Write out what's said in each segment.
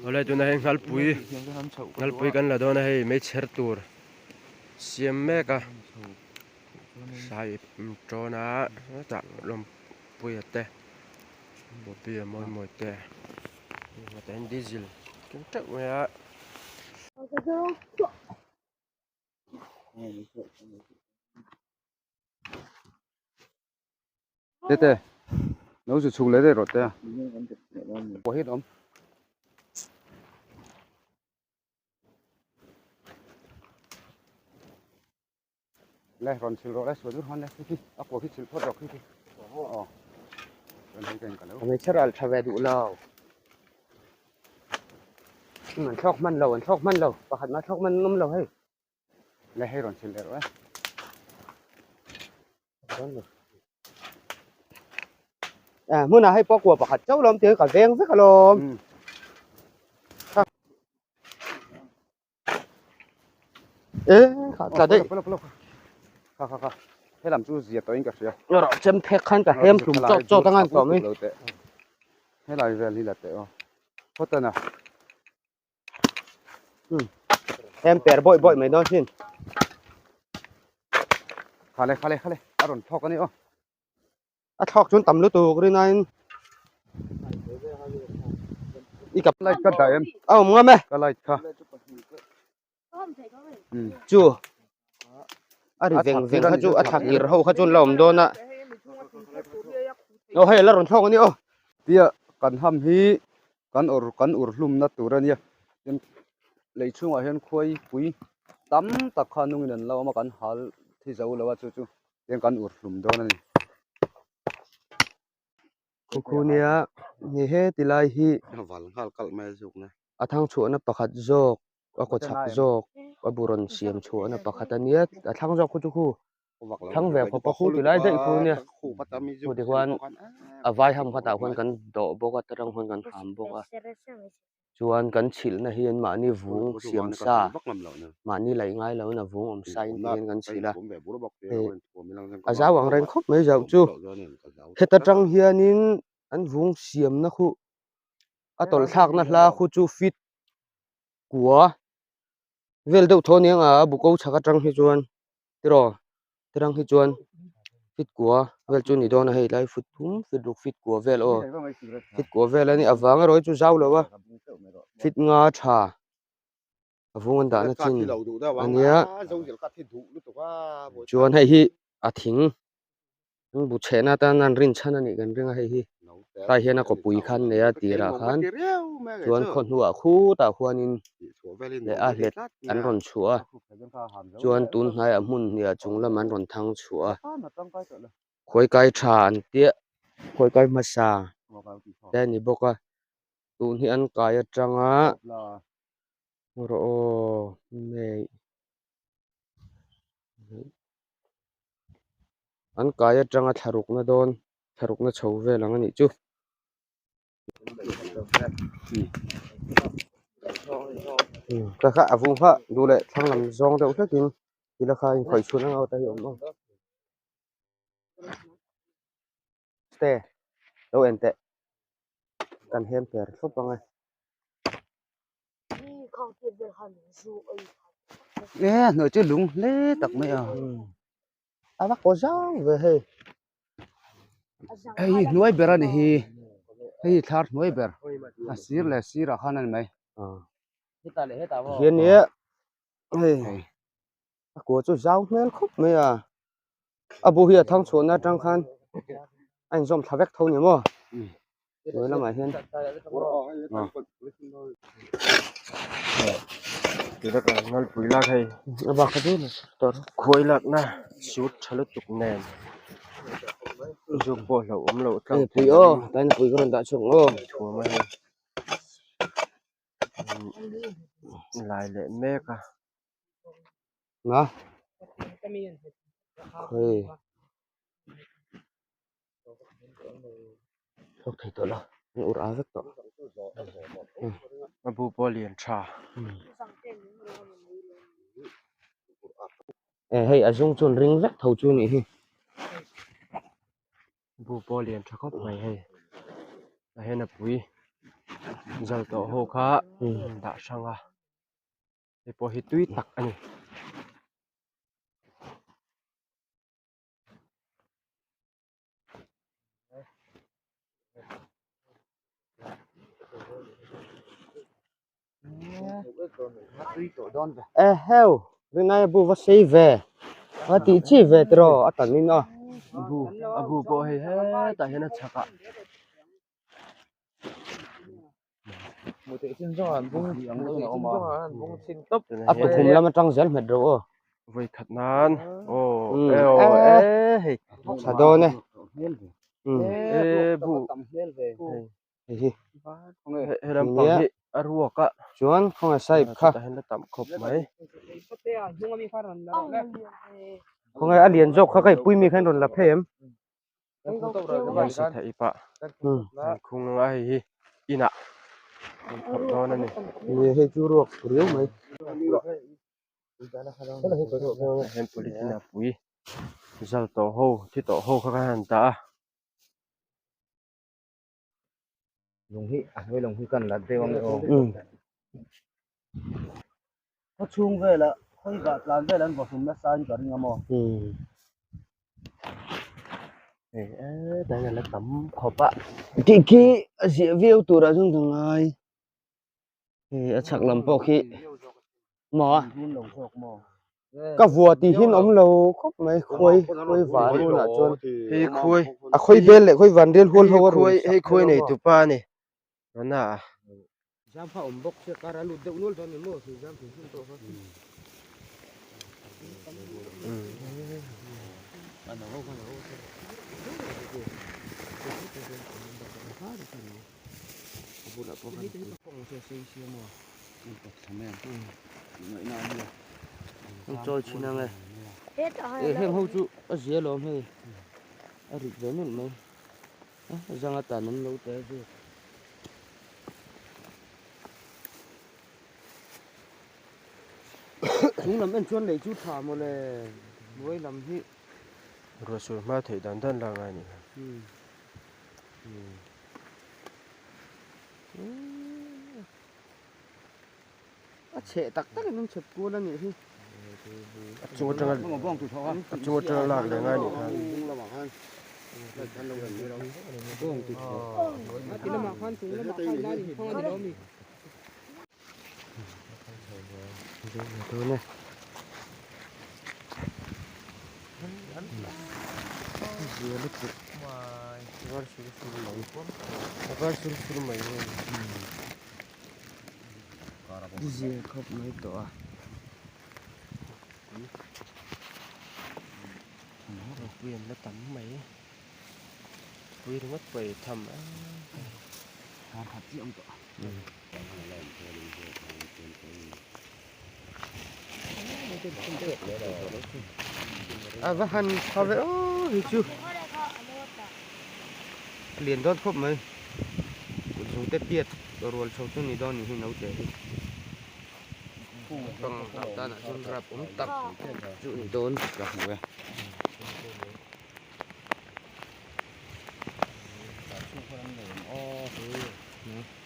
Awle tunah hian nghalpui nghalpui kan la dawn a hei meichher tur siam mek a sai tawn a hetah lawmpuia te bobby a mawi mawi te hetah hian diesel keng teuh mai a. Tete lo zu chhuk leh daih rawh te a pawh hi awm le rawn chhil rawh le suan ur han le khi khi a kua khi chhil phawt rawh khi khi aw chuan hei ka in ka lo hmeichhe ral tha ve duh lo an thlawk hman lo an thlawk hman lo pakhat mah thlawk hman an awm lo hei Le hei rawn chhilh leh rawh e. À, hmunah hei pawh kua pakhat chauh lawm tih ka veng vek alawm. E, kha tla daih. Kha kha kha. He lam chu zia tawhin ka hria. Rawh chem phek khan ka hem hlum chawt chawt angan tawh mai. He lai vel hi la teh aw. Phawt ana. Em per bawih bawih mai dawn sin. Khale khale khale a rawn thlawk ani aw. A thlawk chuan tam lutuk rinain i ka light ka dah em. A awm ngam e. Ka light kha. Chu a ri veng veng kha chu a thla kir ho kha chu an la awm dawn a. Aw hei a la rawn thlawk ani aw. Tia kan ham hi kan awr kan ur hlumna tur a nia tin lei chhungah hian khuai pui tam tak kha nungin an lo awm a kan hal thi zo lo a chu chu tin kan ur hlum dawn a ni. Khukhu nia ni he ti lai hi a thang chhuahna pakhat zawk a kaw chhak zawk a bu rawn siam chhuahna pakhat a nia a thlang zawk khu chu khu thlang ve khawp a khu ti lai daih khu nia khu ti khuan a vai ham khatah khuan kan dawh bawk a tarang khuan kan ham bawk a chuan kan chhilhna hi an mahni vung siam sa mahni laih ngai lo in a vung awm sa in ti hian kan chhilh a hei a zau ang reng khawp mai zauh chu heta tang hianin an vung siamna khu a tawlh thlakna hla khu chu fit kua vel deuh thaw aniang a a bu ko chhak atang hi chuan tiraw tirang hi chuan fit kua vel chu a ni dawn a hei lai fit thum fit ruk fit kua vel aw fit kua vel a nih avang erawh hi chu zau lo a fit nga tha a vung an dahna chin a nia chuan hei hi a thing. Bu chhehna atan an rin chhan a nih kan ring a hei hi tlai hian a kawpui kha an nei a tirah khan chuan khaw hnuah khutah khuanin leh a hlet an rawn chhuah a chuan tun hnaiah hmun hniah chung lam an rawn thang chhuah a khawi kai tha an tia khawi kai hmasa te a ni bawk a tun hi an kai atanga rawh aw hmei. An kai atanga thla rukna dawn thla rukna chho vel ang a nih chu. Ka kha a vung kha duh leh thlang lam zawng deuh hlekin tila kha inkhawih chhun ang a hi awm ang. Te lo en teh kan hem per thlawp ang e. E hnuai chu lung hle tak mai a a va kaw zau ve hei hei hi hnuai ber a ni hi hei hi thlar hnuai ber a sir leh sir ah khan a ni mai hian nia hei a kua chu zau hmel khawp mai a a bu hi a thang chhuahna atang khan a inzawm thla vek tho ni maw hnuai lamah hian Ngalpui lak hei a bak kha chu khuai lakna sut tha lutuk nen zuk pawh hlauh awm loh tlang pui aw tlai na pui ka rawn dah chhuak ang aw thuam a hei lai leh mek a. Na hei thawk thei tawh lo an ur a vek tawh a bu pawh lian tha e hei a zung chuan ring vek tho chu a nih hi bu pawh lian tha khawp mai hei a hen a pui. Zal tawh ho kha dah hrang a hei pawh hi tui tak a ni. Eheu rinai a bu va sei ve va tih chi ve tiraw a tan in a bu a bu pawh hei hetah hian a chhak ah a tukhum lam atang zel hmet rawh aw vawi khat nan aw e aw e hei tha dawn e e bu hei hi he lampang hi a ruak a chuan khawngaih sahib kha chutah hian la tam khawp mai khawngaih a lian zawk kha ka ipui mi khan rawn la phei em hian satha ip ah an khung anga hei hi inah an phawrh dawn a ni ni hei chu ruak riau mai hian polythene a pui zal tawh ho thi tawh ho kha kan han dah a. Lung hi a hnuai lung hi kan la deuh ang aw. Khaw chhung velah khawi vah tlan vel an vawhlum nasa in ka ring a maw. Hei hetah hian a la tam khawp a. Tih khi a ziah viau turah chuan ka ngai. Hei a chhak lam pawh khi maw a ka vua tih hi an awm lo khawp mai khuai khuai van hunah chuan hei khuai a khawi bel leh khawi van rial hual ho a khuai hei khuai nei tupa a ni rana a zam kha awm bawk sia kar a lut deuh nual dawn ni maw thei zam thei hmun tawh kha a bulah pawh khan an chawi thin ang e eh heng ho chu a zia lawm hei a rit ve nulh mai a zang atan an lo tel zui chung lam en chuan lei chu tha mawle hnuai lam hi ruah sur hma theih dan dan la ngai a nih kha. A chheh tak tak in an chhep kual a nih hi. A chung atanga a chung atanga lak leh ngai nih kha. Dawn e. Zia lutuk var sur sur mai a var sur sur mai hei zia khawp mai tawh a. Mipui an la tam mai pui ringawt pawh ei tham a. A va han tha ve aw hi chu a lian dawn khawp mai kut zung te piat rual chho chu ni dawn ni hi naute hi pang tan ah chuan rap awm tak chu ni dawn ka hmu e.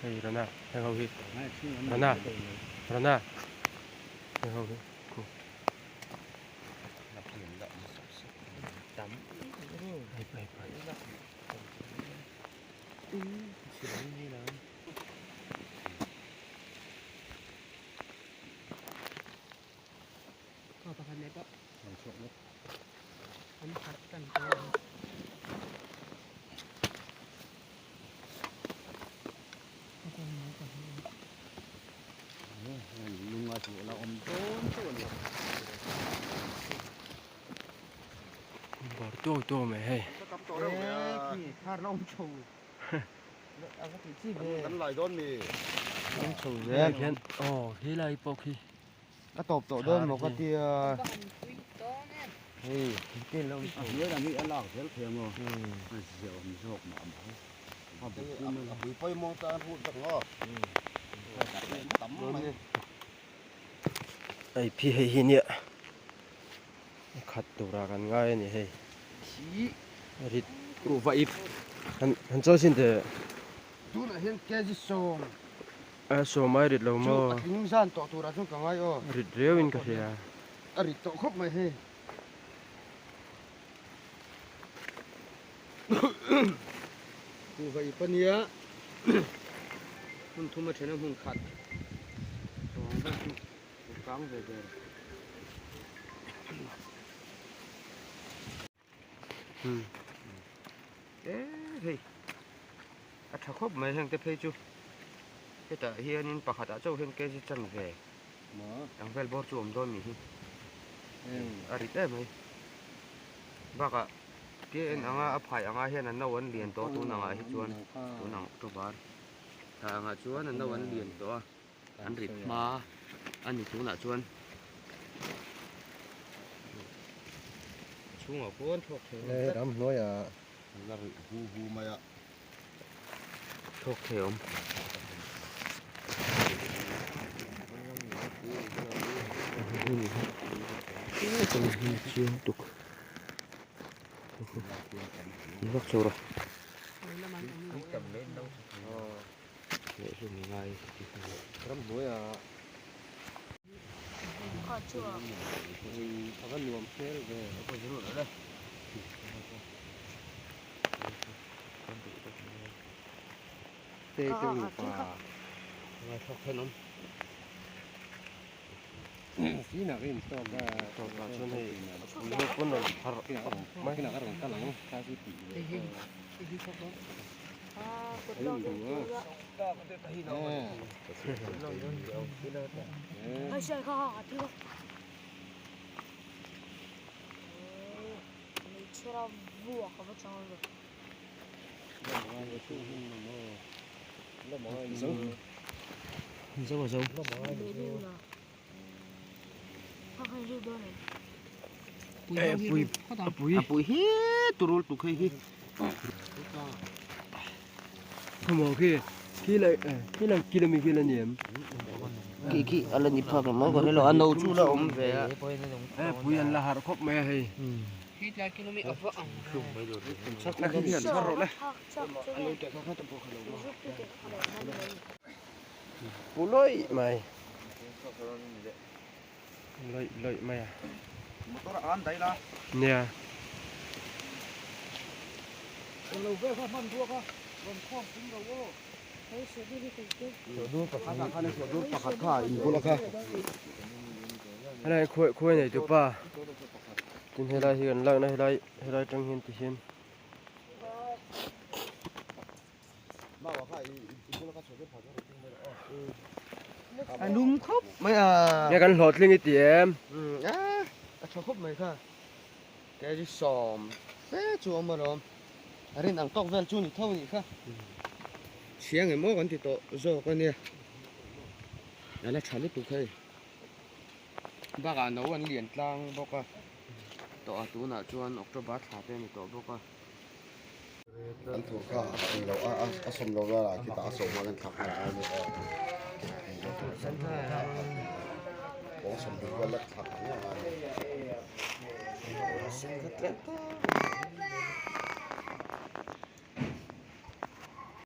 Hei Rana heng ho hi Rana Rana heng ho hi khu hei hei Bawr tuau tuau mai hei. Hei khian aw helai pawh khi. A tawp tawh dawn maw ka tia. Hei te lo a hnuai lam hi a lak zel thei ang aw. A zia awm zawk mah mah a. A bui pawimawh tan rut vek ang aw. Tam mai. Hei phi hei hi nia a khat tura kan ngai a ni hei. Rit kuhva ip han han chawi sin teh. Tunah hian kg 10. A sawm ai rit lo maw? Chu a tling zan tawh turah chuan ka ngai aw. Rit riauin ka hria. A rit tawh khawp mai hei. Kuhva i pania hmun thum a then a hmun khat tawng vel chu a kang ve ber. E hei a tha khawp mai heng te phei chu hetah hianin pakhatah chauh hian kg chan ve ang vel bawr chu awm dawn nih hi a rit em mai bakah tia en anga a phai anga hian a no an lian tawh a tun angah hi chuan tun ang october thla angah chuan a no an lian tawh a. An rit hma a ni tunah chuan chhungah khuan thawk thei awm tlat. Ram hnuaiah la rih hu hu mai a. Thawk thei awm. Vak chho rawh. A pui hi turul tuk hei hi. Khawmaw khi khi la khi la kilo mi khi la ni em? Khi khi a la ni phak lo mai ka hrelo a no chu la awm ve a. E pui an la harh khawp mai a hei. Pu lawih mai. Lawih lawih mai a. Motor a an daih la. Nia. Englo vel kha hman ruak a rawn khawm pum ro aw. Dur pakhat kha in bula kha. Helai khuai khuai nei tu pa. Tin helai hi kan lakna helai helai tang hian ti hian. A lum khawp mai a. Nge kan hlawhtling i ti em? A a tha khawp mai kha. Kg 10 fe chu awm alawm. A rin ang tawk vel chu ni tho a nih kha. Chhiang emaw kan ti tawh zawk a nia. A la tha lutuk hei. Bakah no an lian tlang bawk a. Tawh a tunah chuan October thla te a ni tawh bawk a. An thur kha a lo a a sawm lo vel ah khitah a sawm a kan thlak nghal a ni aw. Kawng 20 vel lek thlak ang ang a ni.